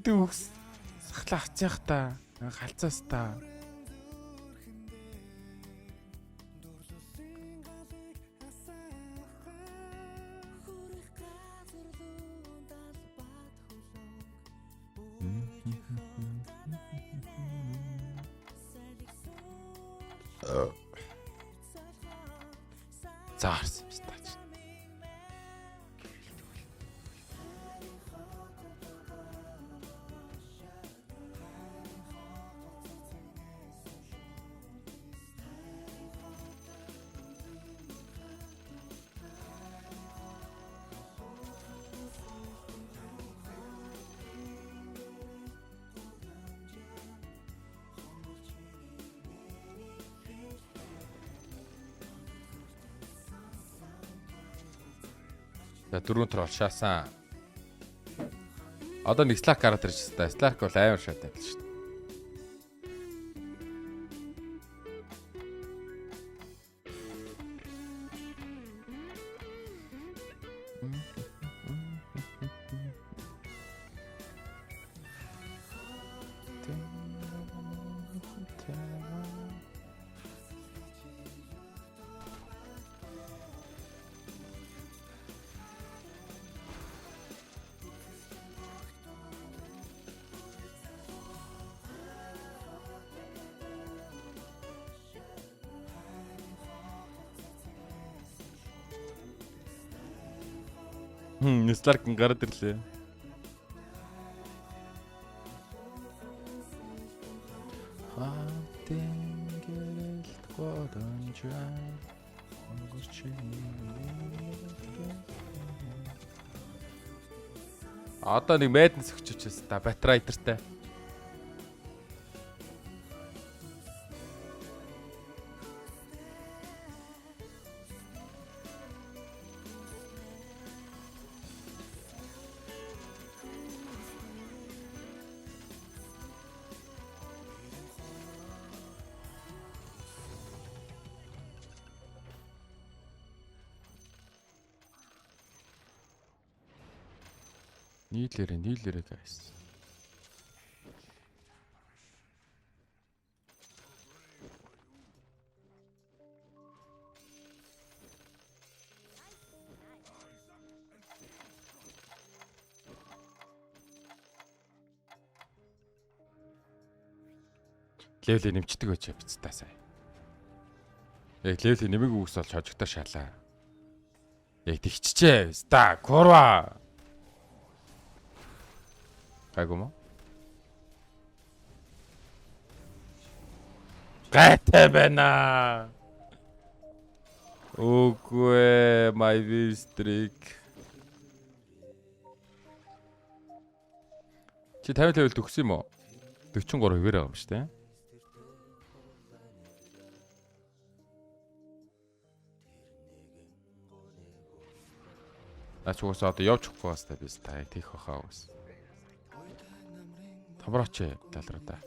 Өдөө өгс сахлаа авчих та. Галзаас та. За харсан юм стач. За дөрөв трол шаасан. Одоо нэг Slack гараад ирж та. Slack бол амар шат байл шүү дээ. Хм, Slark гараад ирлээ. Хатын гэрэлт годонжаа өнгөрч. Одоо нэг Madness өгчөөчөөс та Batrider-тай. Нийлээрээ нийлээрээ guys. Level ээ нэмчдэг байж биз та сая. Яг level ээ нэмэг үгс бол хожигдоо шалаа. Яг тэгчжээ. Ста курва. Гайгүй мó? Гайтай байна. Үгүй ээ, my win streak. Чи 50 level төгсөн юм уу? 43 хэвээр байгаа юм шүү дээ. Наач угаасаа одоо явж өгөхгүй бас та би та тийх бахаа угаас. Томрооч талраа.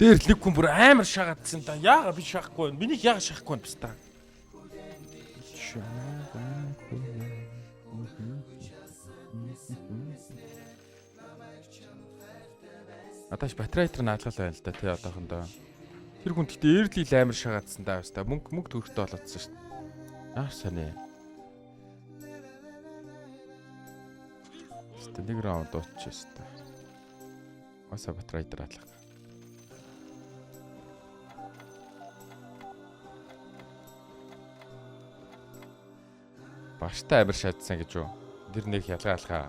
Дээр л нэг хүн бүр амар шагаадсан да. Яага би шахахгүй байна. Миний яага шахахгүй байна биш та. Аташ батарейт наалгал байна л да тий одоохондоо. Тэр хүн гэхдээ early л амар шагаадсан да бас та. Мөнгө мөнгө төрхтэй болоодсон шүү дээ. Яар сони. Тэ нэг раунд дуусчихсан шүү дээ. Аса батарейт алга. Багштай амир шаардсан гэж юу? Тэр нэг ялгаа алгаа.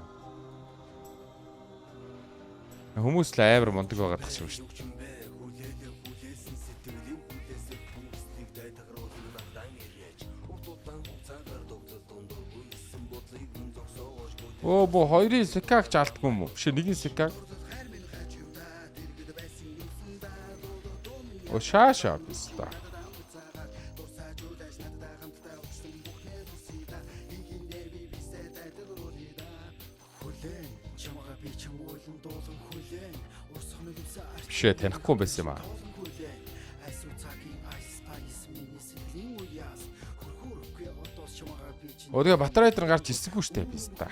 Хүмүүс л амар мундаг байгаад тах шиг шүү дээ. Өө бо хоёрын секаг ч алдгүй юм уу? Биш нэгin секаг. О шаашаа биста. Бишээ танихгүй байсан юм аа. Өө тэгээ Батрайдер гарч ирсэнгүй штэ биста.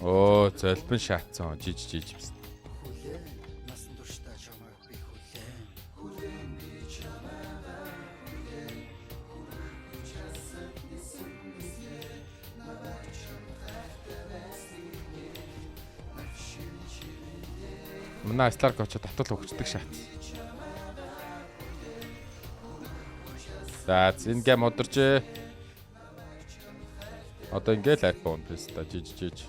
Оо золбин шаатсан жиж жиж биста. Манай Сларк очоод татвал өгчдөг шат. За энэ гэм одоржээ. Одоо ингээл iPhone писта жиж жиж.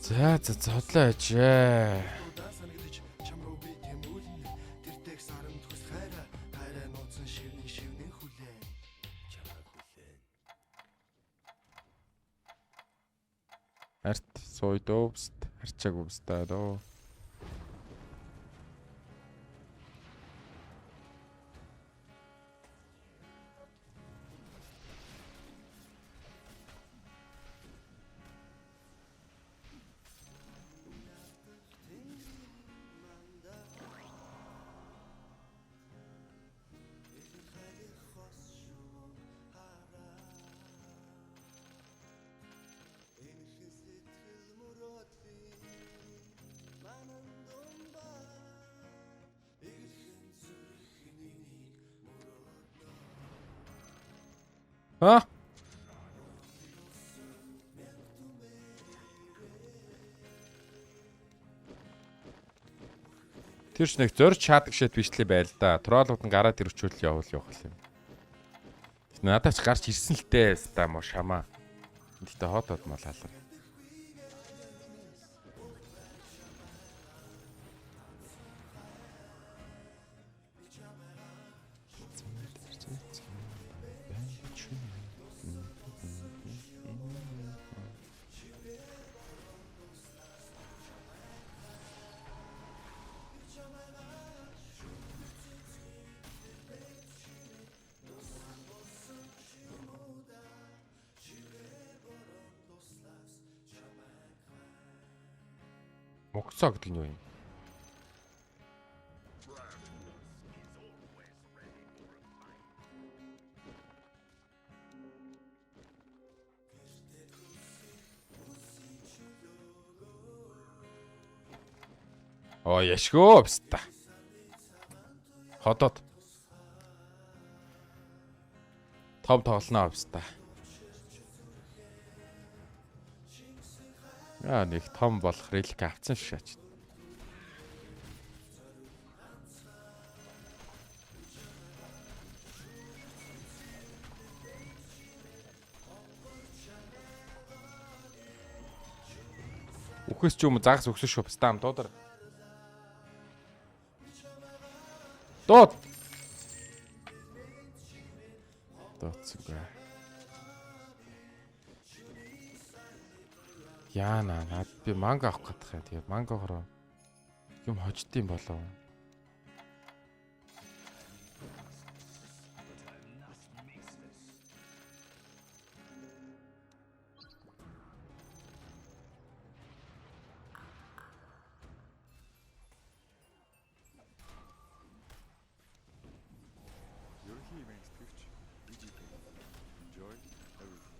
За за зодлоо ажээ. Арт сойдоо бст арчаагүй бстаа доо. А? Тэр ч нэг зорж шаадаг шэт бичлээ байл да. Троллууд нь гараад ирчүүл явуул явах юм. Надад ч гарч ирсэн л дээ. Ста мо шамаа. Гэтэ хот хот мал алга. Мокцоо гэдэг нь юу юм? Оо яшгөө бста. Ходоод. Том тоглоно бста. Аа нэг том болох релик авцсан шаач. Үхээс ч юм загас өгсөн шүү. Стам дуудар. Дууд. Дуудсангүй. Яана над би манго авах гэдэг юм. Тэгээд мангогоор юм хождсон болов. Ерөнхий ивент тэтгэгч VGP. Enjoy everything.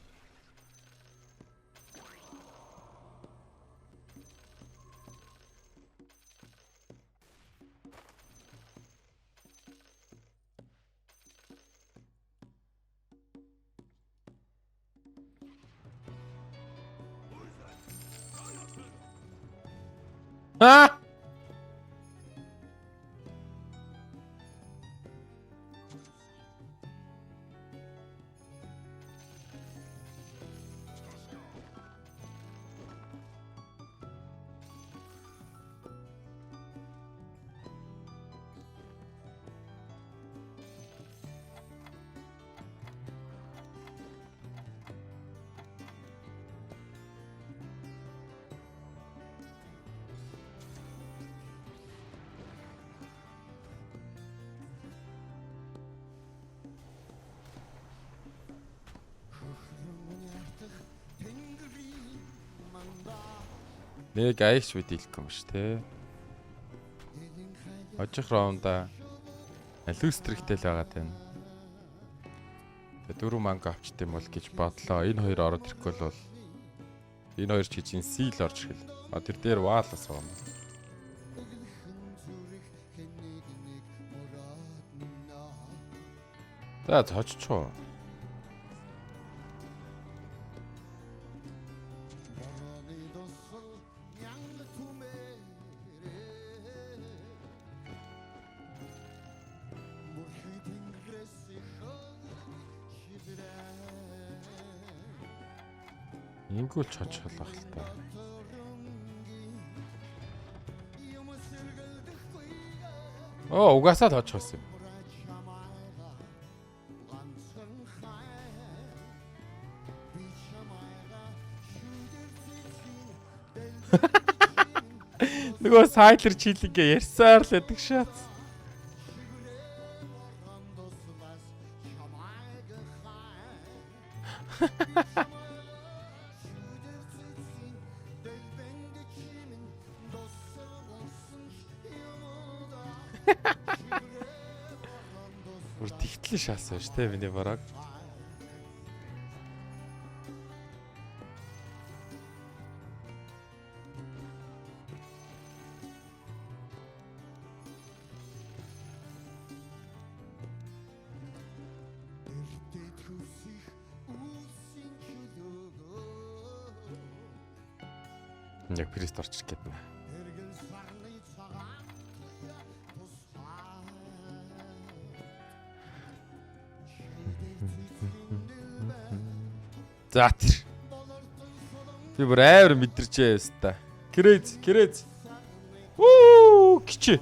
Аа! Нэг аяч би дийлэхгүй юм ш тэ. Хожих раунда люстриктэй л байгаа тань. Тэгээ 4 манго авчт юм бол гэж бодлоо. Энэ хоёр ороод ирэхгүй бол энэ хоёр ч гэж энэ сил орж ирэл. А тэр дээр ваал бас байгаа юм. За цоччихоо. Ингүүл чочих болох л та. Оо, угаасаа л очих юм. Нөгөө сайлер чилингээ ярьсаар л байдаг шаац. Бүр тэгтэл шаасан шүү дээ миний бараг. Яг прист орчих гээд байна. За тэр. Би бүр амар мэдэрчээ өста. Крэз, крэз. Уу, кичи.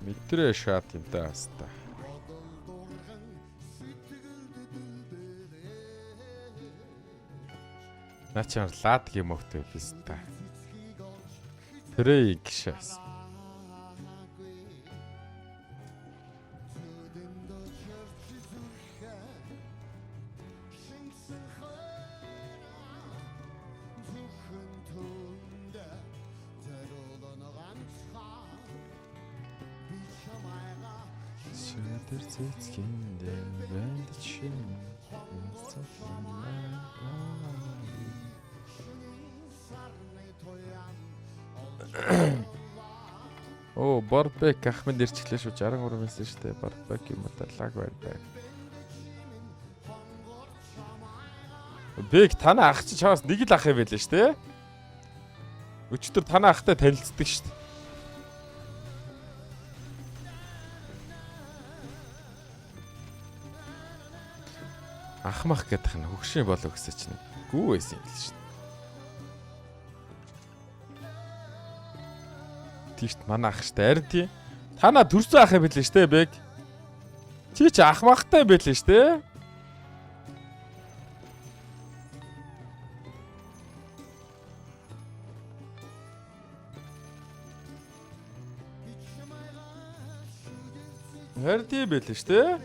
Мэдрээ шат юм да өста. Наа чи лад юм өгтэй өста. Прей гişээс. Шүдэр цэцгэндээ бэнд чин. Оо, Барбек ах минь ирчихлээ шүү. 63 мессеж шүү дээ. Барбек юм уу лаг байна да. Бэг танаа ах чи чамаас нэг л ах юм байлээ шүү дээ. Өчтөр танаа ахтай танилцдаг шүү дээ. Ах мах гэдэг нь хөгшин болов гэсэн чинь гүү байсан юм л шүү дээ. Тийшт манай ах шүү дээ. Харин тий. Танаа төрсөн ах юм билээ шүү дээ, Бэг. Чи ч ах махтай билээ шүү дээ. Харин тий билээ шүү дээ.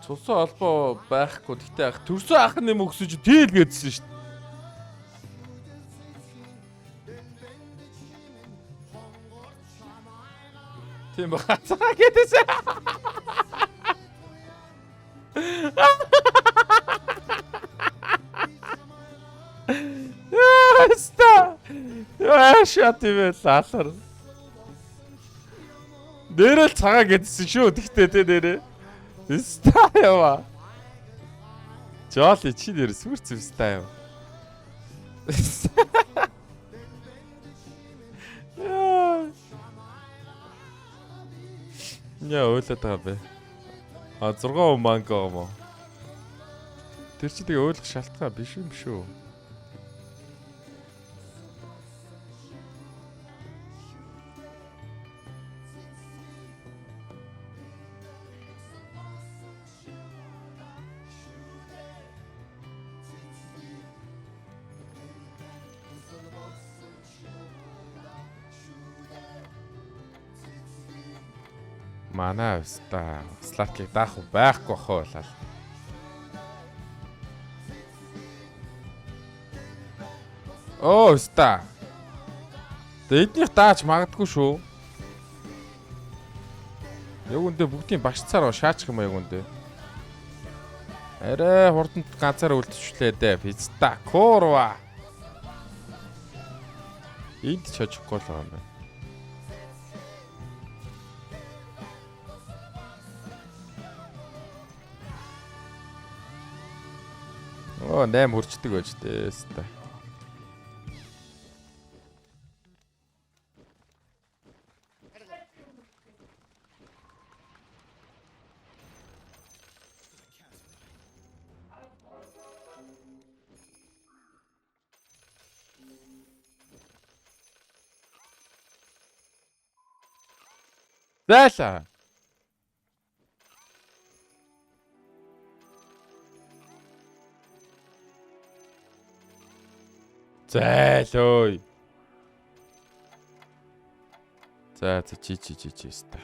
Цусан холбоо байхгүй. Гэхдээ ах төрсөн ах нэм өгсөн чи тээл гэдсэн шүү дээ. Тийм ба цаа гэдсэн. Яста. Яшаа тийм ээ лалар. Нэрэл цагаан гэдсэн шүү. Тэгтээ тэ нэрээ. Ста ява. Жолли чи нэр сүрц ста ява. Яа ойлоод байгаа бэ. А 6 манго юм уу? Тэр чи тэгээ ойлгох шалтгаан биш юм шүү. Манай өста Сларкийг даах уу байхгүй хоо лал. Оо өста. Эднийх дааж магадгүй шүү. Яг үндэ бүгдийн багшцаар шаачих юм яг үндэ. Арай хурдан ганцаар үлдчихлээ дээ. Писта курва. Энд ч хожихгүй л байгаа юм байна. Оо 8 хурцдаг байж тээ. Өста. Зайлаа. Зайл ой. За за чи чи чи чи өста.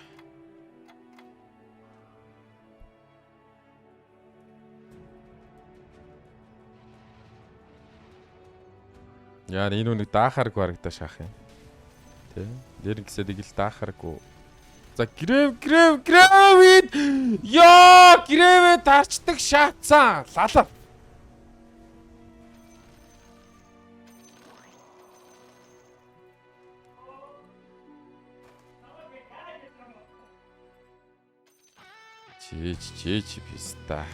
Яа энэ үнийг даахааргүй харагдаа шаах юм. Тэ? Нэр ингэсээ нэг л даахааргүй. За грэв грэв грэвид ёо грэвэ тарчдаг шаацсан. Лалаа. Чи чи чи писта.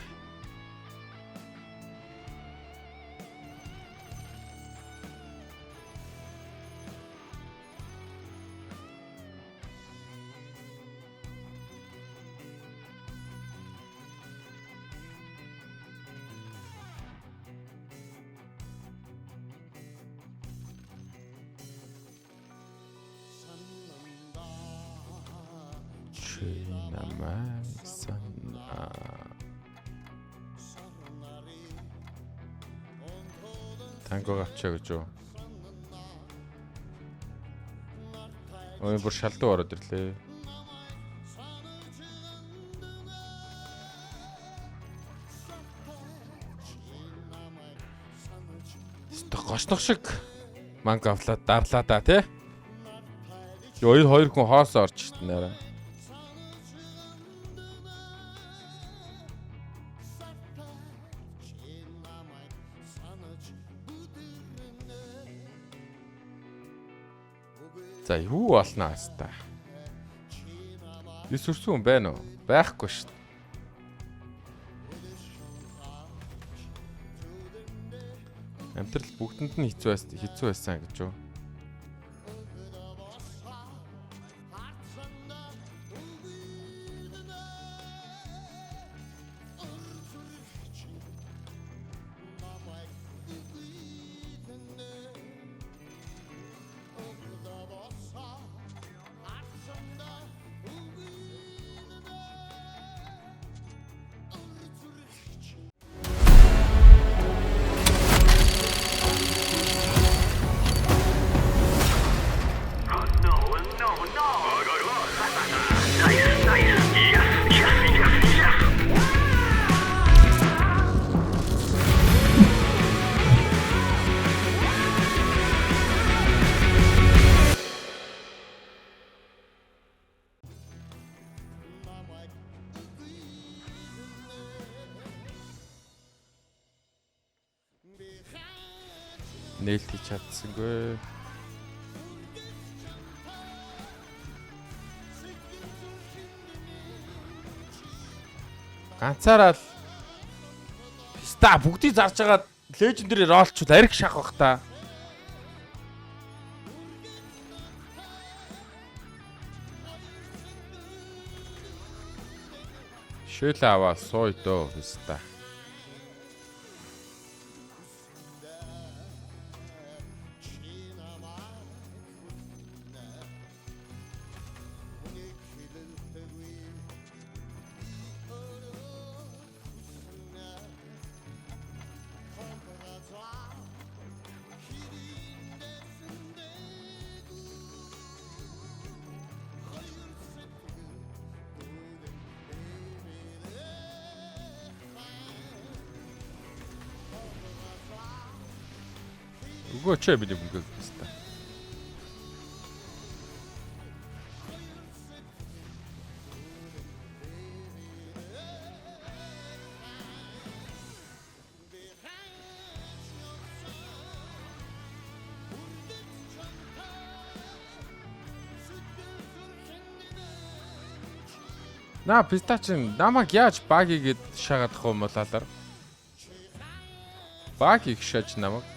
Чи намайг санаа. Танго авчаа гэж юу? Ой бүр шалдуу ороод ирлээ. Өстө гошнох шиг манга авлаа дарлаа да тий. Йоо энэ хоёр хүн хоосоо орж ирсэн нэрэ. За юу болно хаста. Юс өрсөн хүн байна уу? Байхгүй шүү дээ. Амьдрал бүгдэнд нь хэцүү байсан хэцүү байсан гэж юу? Нээлт хийж чадсангүй. Ганцаараа л Писта бүгдийг зарж байгаа Legendary ролчвол ариг шах бах та. Шөөлөө аваа сууй дөө писта. Өгөөч ээ миний мөнгөг писта. На пистачин намайг яаж баг игээд шагаадах юм бол алар. Баг их шаж намайг.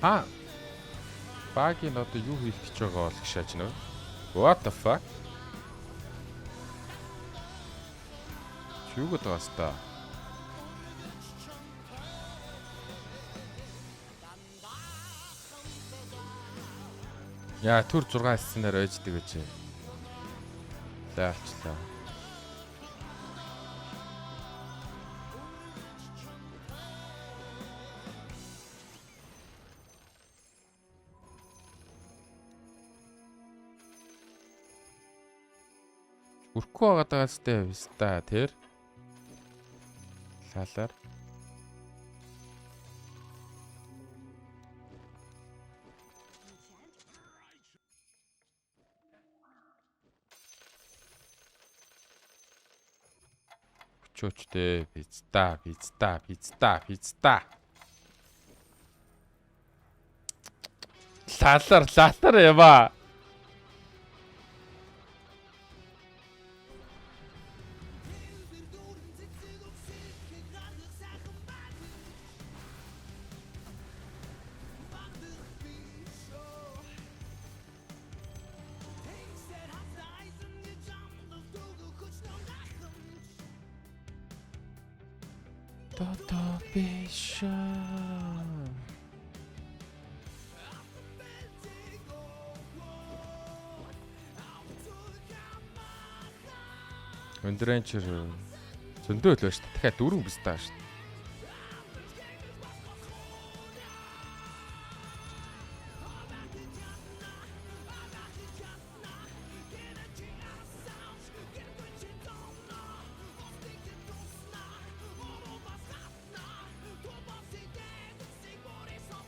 А багийн одоо юу хийх гэж байгаа бол гэж шааж нөө. What the fuck? Юу гэдэг байгаа ста? Яа түр 6 хэлсэнээр ойждаг гэж. Лаачлаа. Үрхгүй байгаад байгаа сте виста тэр. Лалаар. Өчөөчтэй пицца, пицца, пицца, пицца. Лалаар, лалаар яваа. Тото биш. Өндрэнчэр зөндөө л байна шүү дээ. Дахиад дөрөв бүс таа шүү дээ.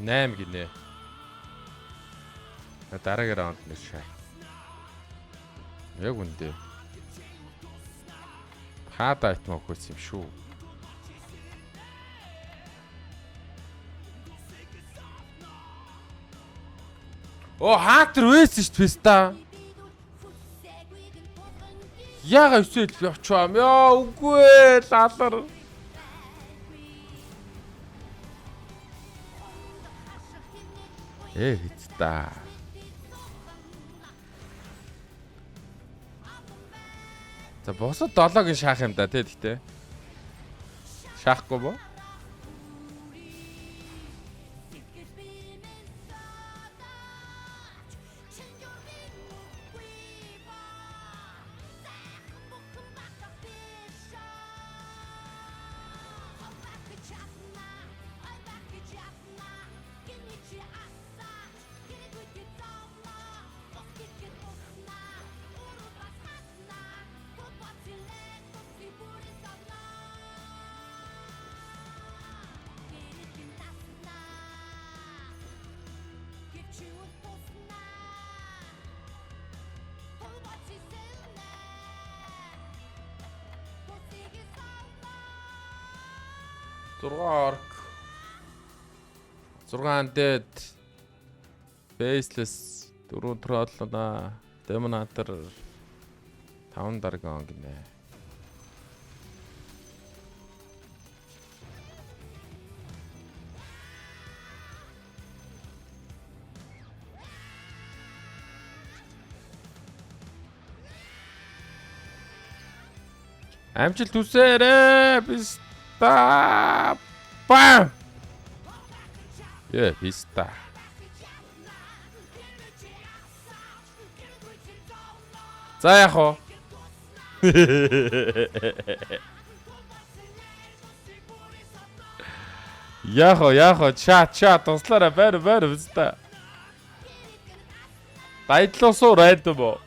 Найм гинэ. Дараагийн раунд нэр шаа. Яг үндэ. Хаада айтмаа өгөөс юм шүү. Оо хаатар байсан шүү дээ писта. Яага 9 ил явчихваа. Яа үгүй ээ лалар. Ээ хэцтэй. За босод 7-г шаах юм да тий гэхдээ. Шаахгүй бо? Зургаан орк. 6 undead. Faceless 4 troll на. Demon Hunter 5 dragon гинэ. Амжилт хүсээрэй. Биста. Бам. Е, биста. За яах вэ? Яах вэ? Яах вэ? Ча ча туслаарай байр байр биста. Дайдлуусуу рандом уу?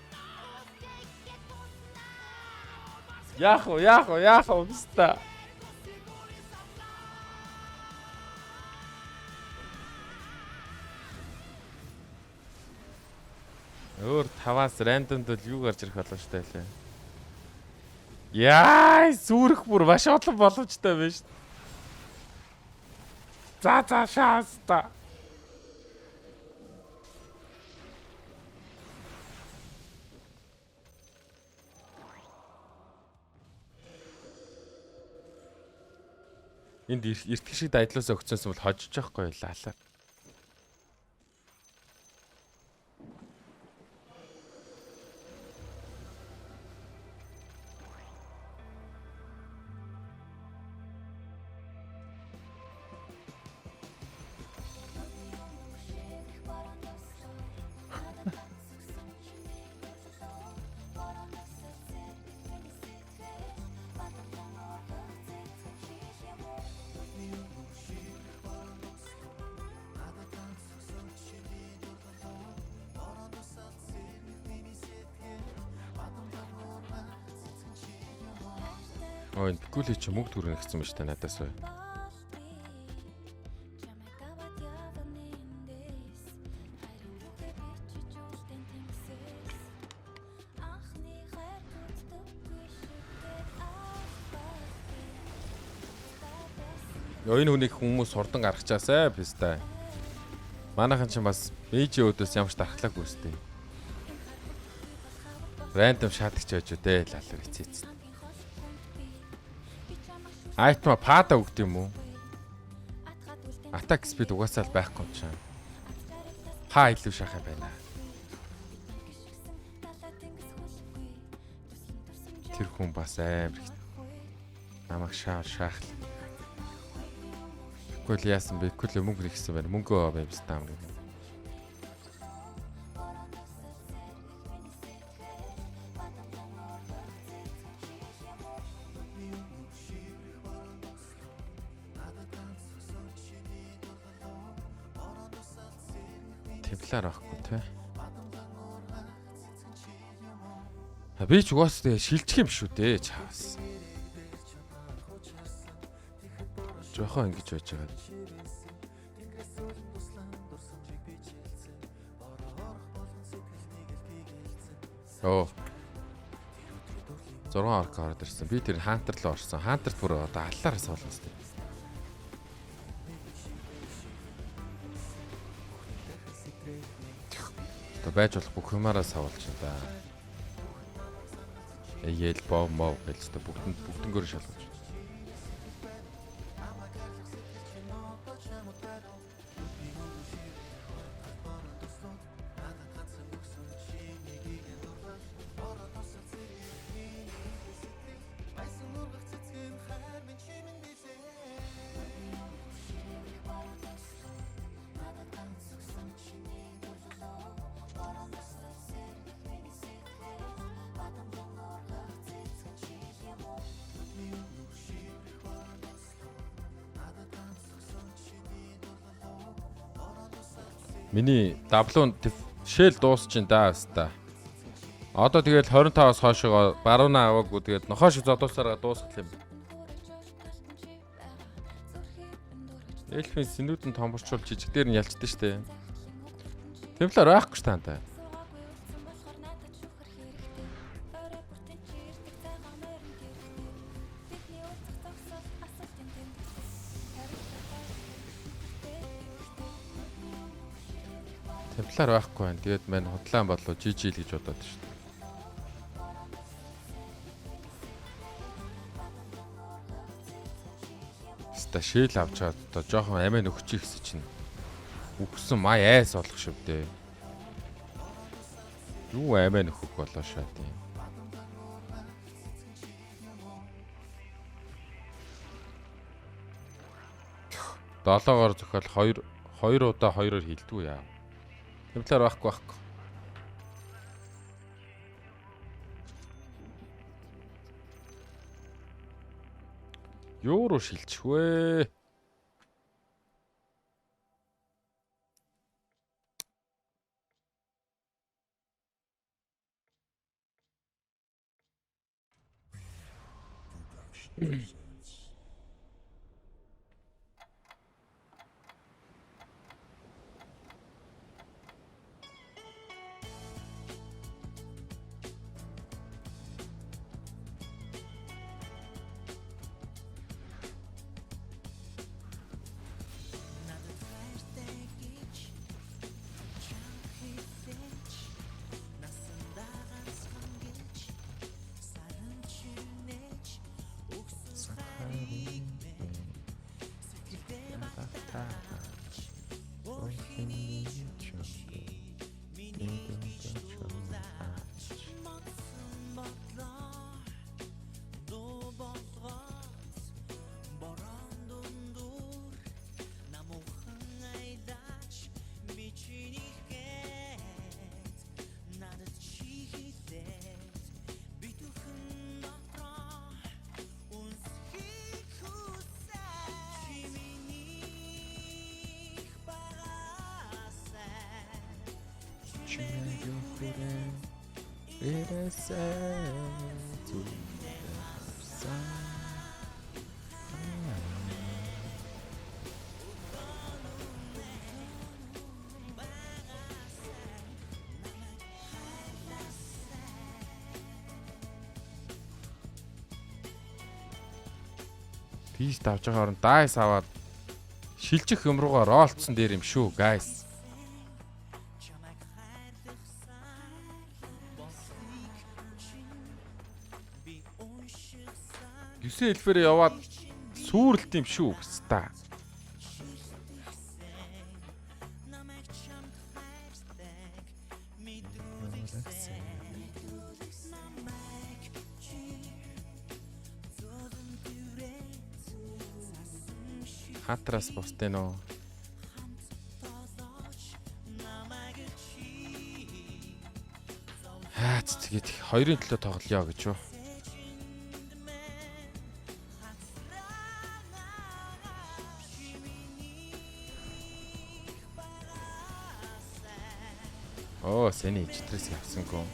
Яах вэ? Яах вэ? Яах вэ? Биста. Өөр таваас рандомд бол юу гарч ирэх боломжтой байлаа. Яа, сүрэх бүр маш олон боломжтой байна шүү. За за шааста. Энд эртэг шиг дайдлаас өгцөнсөн бол хожиж байхгүй лаалаа. Ой, энэ Пикули чи мөнгө төгрөг нэгсэн ба штэ надаас бай. Йоо, энэ хүнийг хүмүүс хурдан гаргачаасай писта. Манайхан ч бас ээжийн өөдөөс ямар ч дархлаагүй үстэй. Рандом шатагч байж үү дээ лалар эцээц. Айтма пада өгд юм уу? Attack speed угаасаа л байхгүй юм чинь. Па илүү шах юм байна. Тэр хүн бас амар их намайг шаа шаах. Тэгвэл яасан бэ? Тэгвэл мөнгө нэгсэн байна. Мөнгөө байвстаа юм гэнэ. Темплар байхгүй тий. А би ч угаас тэгээ шилжих юм шүү дээ чаас. Жохоо ингэж байж байгаа. Оо. 6 орк ороод ирсэн. Би тэр Хантер руу орсон. Хантерт бүр одоо аллаараа суулна сте. Одоо байж болох бүх юмараа савлж байна да. Эйэл бов мов гэж тэ бүгдэнд бүгдэнгөөр шалгаж. Миний W шэл дуусчин да хаста. Одоо тэгэл 25-аас хойшоо баруунаа аваагүй тэгээд нохоо шиг зодуулсараа дуусгах юм. Элфийн синүүд нь томборчвол жижиг дээр нь ялчдээ штэ. Темплар байхгүй ш таантай. Темплар байхгүй байна. Тэгээд мань худлаан болов жижиг л гэж бодоод шүү дээ. Ста шил авч чад одоо жоохон амиа нөхчих гэсэн чинь үгсэн май айс болох шив дээ. Юу амиа нөхөх болоо шаа тийм. 7-оор зохиол 2 2 удаа 2-оор хилдэггүй яа. Темплар байхгүй байхгүй. Юу руу шилжих вэ? Тийш давж байгаа оронд дайс аваад шилжих юм руугаа ролцсон дээр юм шүү, guys. Гисэн элфээр яваад сүрэлт юм шүү баста. Хатраас бустай нөө. Аа тэгээд хоёрын төлөө тоглоё гэж юу. Оо, сэний читрээс явсангүй.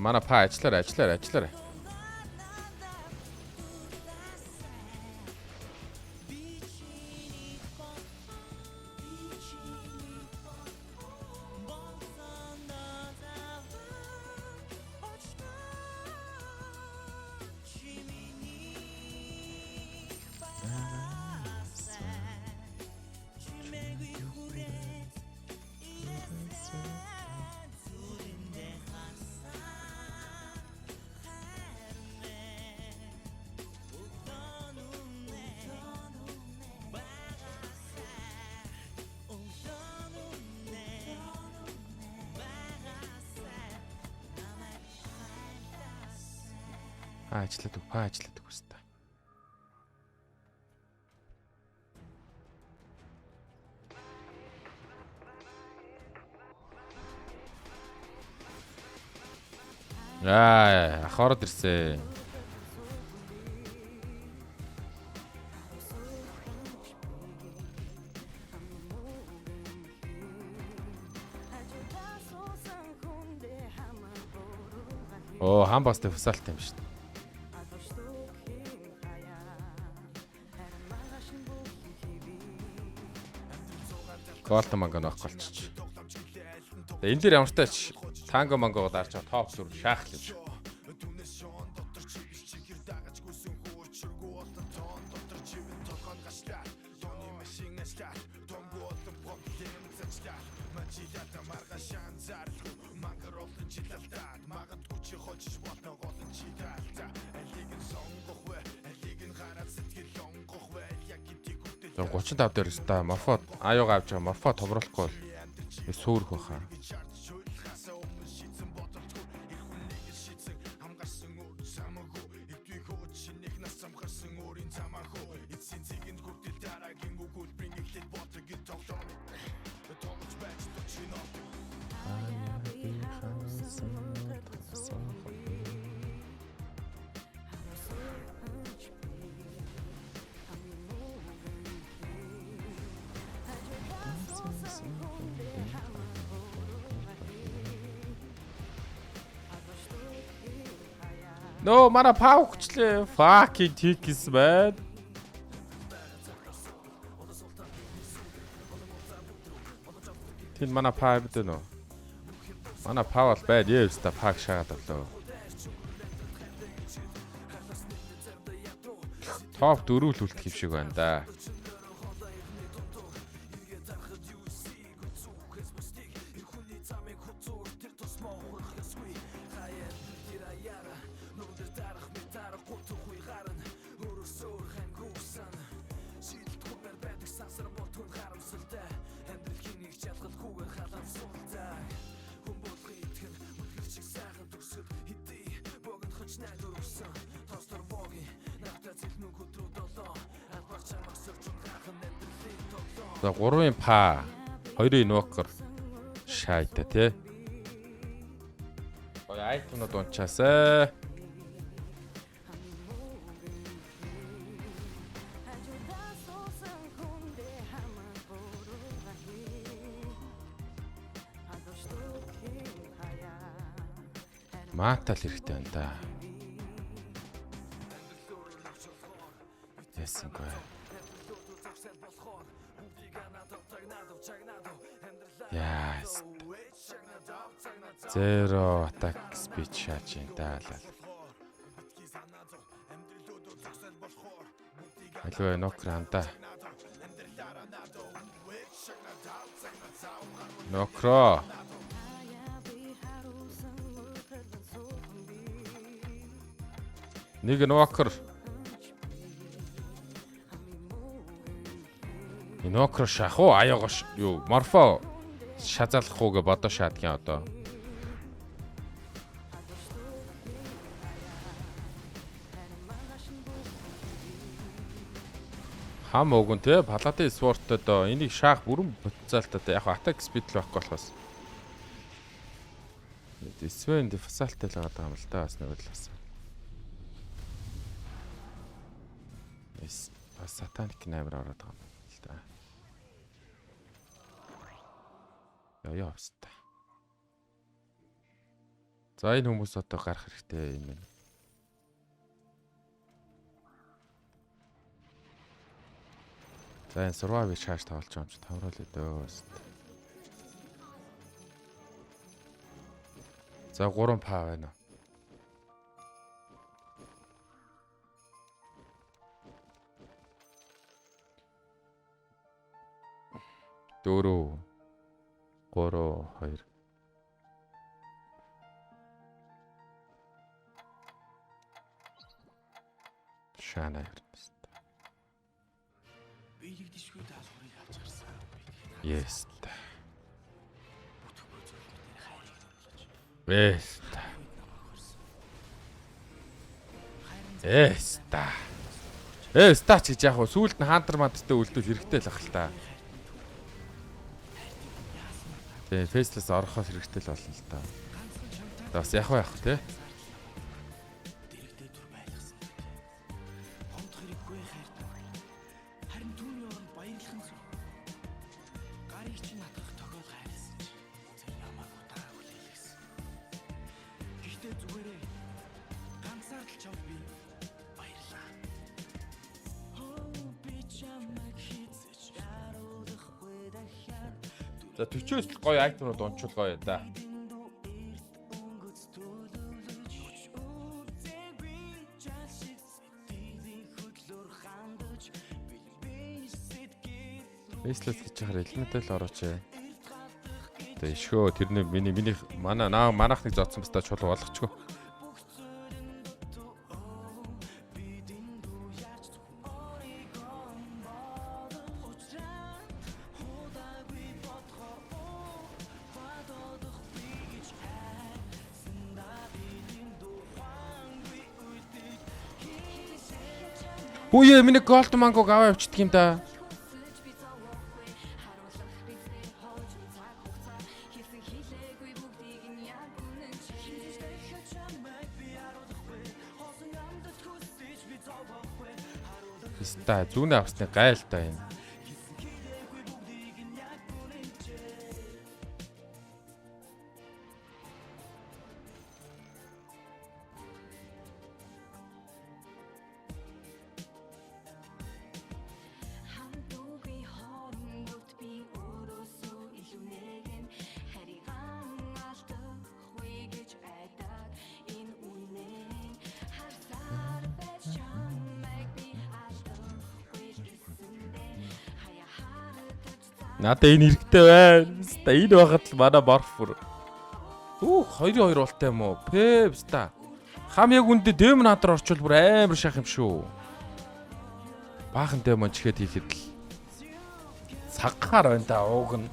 Манай па ажиллаарай, ажиллаарай, ажиллаарай. Па ажиллаад үг, па ажиллаад үг өстой. Аа, ах ороод ирсэн. Оо, хам бастай фусаалт юм шүү дээ. Голт манго нөх голчч. Тэгээ энэ дээр ямар тач танго манго дарж байгаа топ 4 шаах л юм шиг. За 35 дээр өстой морфо аюугаа авч байгаа морфо томруулахгүй бол сүрх баха. No, манай пав хүчлээ. Fucking tickets man. Тэнд манай пав гэдэг нөө. Манай пав бол байд яа өста паг шагаад авлаа. Топ 4 л үлдэх юм шиг байна да. За 3-ын па, 2-ын нокер шайта тий. Гоё айтемнууд унчаасай. Матал хэрэгтэй байна да. Ясангүй. Яа. Zero attack speed шааж юм даалал. Алгүй нокер хандаа. Нокро. Нэг нокер. Инокро шах уу аяогош юу морфо шазаалах уу гэ бодоо шаадгийн одоо. Хам өгөн те паладин спорттой доо энийг шаах бүрэн потенциалтай яг атак спид л байхгүй болохоос. Свен дефасалтай л байгаа юм л да бас нэг талаас. Эс бас сатаник амар ороод байгаа юм л да. Яа явста. За энэ хүмүүс одоо гарах хэрэгтэй юм байна. За энэ сурваа би шааш тавуулж байгаа юм чи тавруулъя дөө. За 3 па байна. Дөрөв 3 2 Шана ернэс. Биелэгдэшгүй даалгаврыг авч гарсан. Yes. Бүтэхгүй зүйл бидний хайрыг зөвлөж. Yes. Харин Эста. Эста ч гэж яг хуу сүүлд нь хаантар мантартай үлдвэл хэрэгтэй л ах л та. Тэгээ фейслес орохоос хэрэгтэй л болно л та. Бас яг уу яг тий. дэрэгдээ түр байлгасан. Хомдох хэрэггүй хайртай. Харин түүний оронд баярлах нь зүг. Гарыг чинь натгах тохиол хайрласан чи тэр намайг удаа хүлээлгэсэн. Гэхдээ зүгээрээ ганцаар л чамд би баярлаа. Хөө би чамайг хизэж харуулахгүй дахиад За 40-өөс л гоё айтемнууд унчвал гоё да. Фейслес гэж яхаар элементал орооч. Тэгээ ишгөө тэрний миний миний манай наа манайхныг зодсон баста чулуу болгочгүй. Хүүе миний Gold Mango-г аваа явчихдаг юм да. Ста зүүнээ авсны гайлтай энэ. Надад энэ хэрэгтэй байна. Ста энэ байхад л манай морф бүр. Түүх 2-2 болтой юм уу? Пэ ста. Хам яг үндэ Demon Hunter орчвол бүр амар шах юм шүү. Баахан Demon чихээд хийхэд л саггаар байна да ууг нь.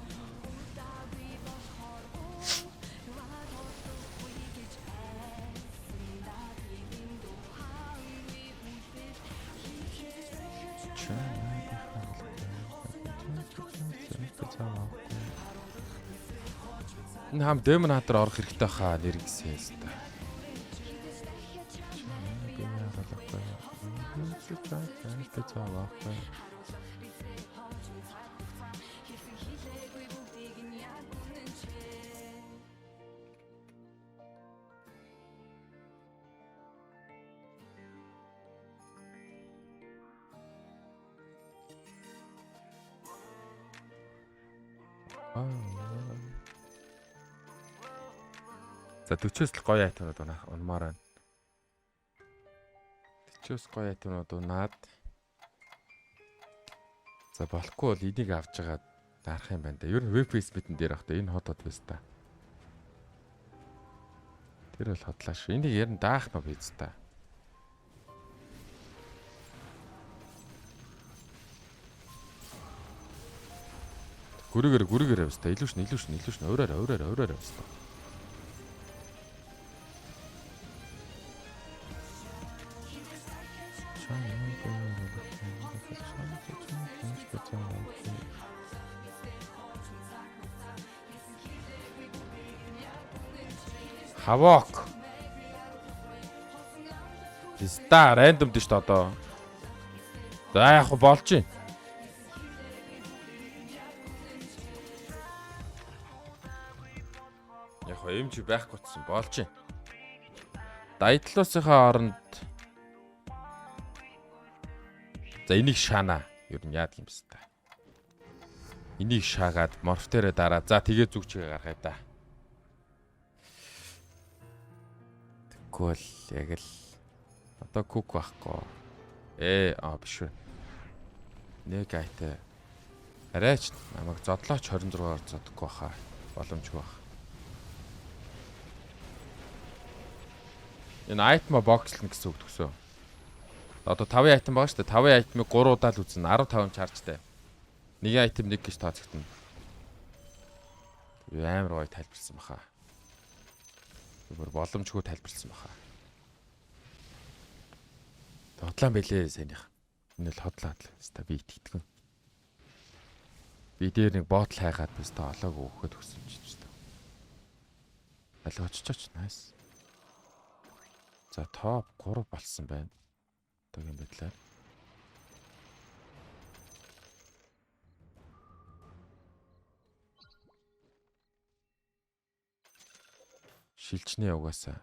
Энэ хам Demon Hunter орох хэрэгтэй хаа нэр гисээ ста. За 40-оос л гоё item-ууд унмаар байна. 40-оос гоё item-ууд унаад. За болохгүй бол энийг авч байгаа дарах юм байна да. Ер нь веб фейсбүүкэн дээр ах та энэ хот хот байс та. Тэр бол хотлаа шүү. Энийг ер нь даах нь биз та. Гүрэгэр гүрэгэр явс та. Илүүшн илүүшн илүүшн өөрөөр өөрөөр өөрөөр явс та. Хавок. Ста рандом дэш одоо. За яг болж байна. Яг хоо эмч байхгүй болсон болж байна. Дайтлуусынхаа оронд за энийг шаана. Ер нь яадаг юм бэ та. Энийг шаагаад морф дээрээ дараа. За тэгээ зүг чигээ гаргая да. Тэгэхгүй бол яг л одоо күк байхгүй. Биш үү. Нэг айтай. Арайч намайг зодлооч 26-аар зодохгүй баха. Боломжгүй бах. Энэ айтма бокслно гэсэн үг төгсөө. Одоо 5 item байгаа шүү дээ. 5 item-ыг 3 удаа л үзнэ. 15 чаржтай. Нэг item 1 гэж тооцогдно. Би амар гоё тайлбарлсан баха. Бүр боломжгүй тайлбарлсан баха. Хотлаан бэлээ сайных. Энэ бол хотлаад л өста би итгэдэг. Би дээр нэг ботл хайгаад өста олоогүй өгөхөд өгсөн чинь өста. Аль очичооч nice. За топ 3 болсон байна. Одоогийн байдлаар. Шилжнэ угаасаа.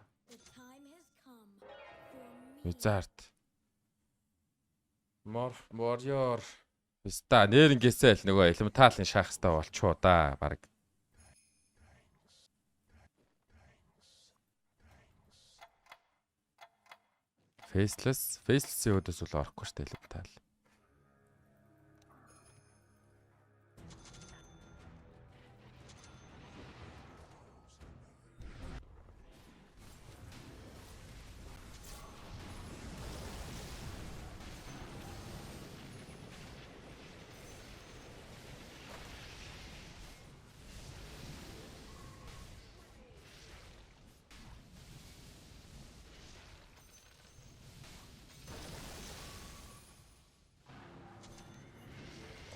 Wizard. Morph Warrior. Ста нэрнгээсээ л нөгөө элементалын шахах хэвээр болчихоо да баг. Faceless, Faceless-ийн өөдөөс бол орохгүй шүү дээ элементал.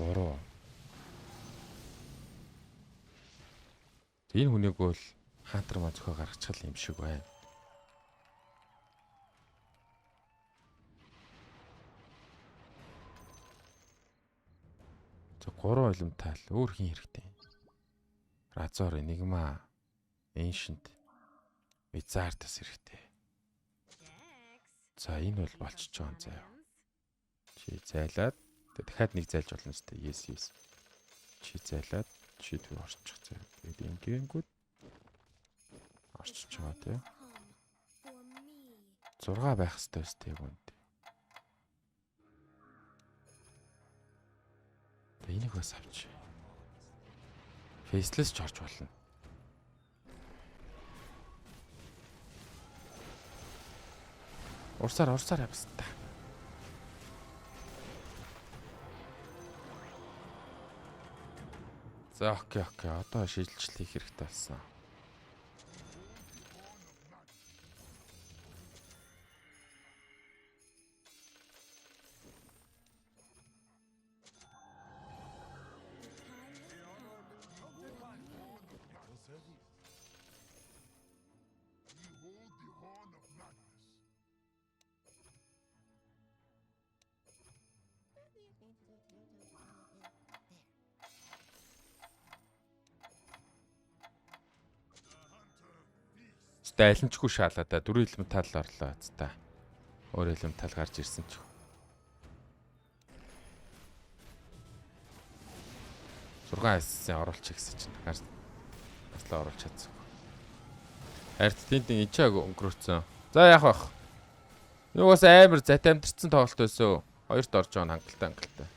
3. Энэ хүнийг бол хаантар маа зөхөө гаргачих юм шиг байна. За 3 элементал өөр хин хэрэгтэй. Razor, Enigma, Ancient, Wizard бас хэрэгтэй. За энэ бол болчихж байгаа юм заяа. Чи зайлаад тэгээ дахиад нэг зайлж болно шүү дээ. Yes yes. Чи зайлаад чи түр орчих заяа. Тэгээд ингэнгүүд орчиж байгаа тий. 6 байх хэрэгтэй өстэй яг үнд. Тэгээ энийг бас авч. Faceless ч орж болно. Урсаар урсаар явста. За okay okay. Одоо шилжилт хийх хэрэгтэй болсон. Зта алинчгүй шаалаа да. Дөрөв элементал орлоо зта. Өөр элементал гарч ирсэн ч. 6 эссэн оруулчих гэсэн чинь гарч аслаа оруулж чадсангүй. Харт тент энэ өнгөрөөцсөн. За яах вэ? Юугаас амар зат амьдэрсэн тоглолт байсан. Хоёрт орж байгаа нь хангалттай хангалттай.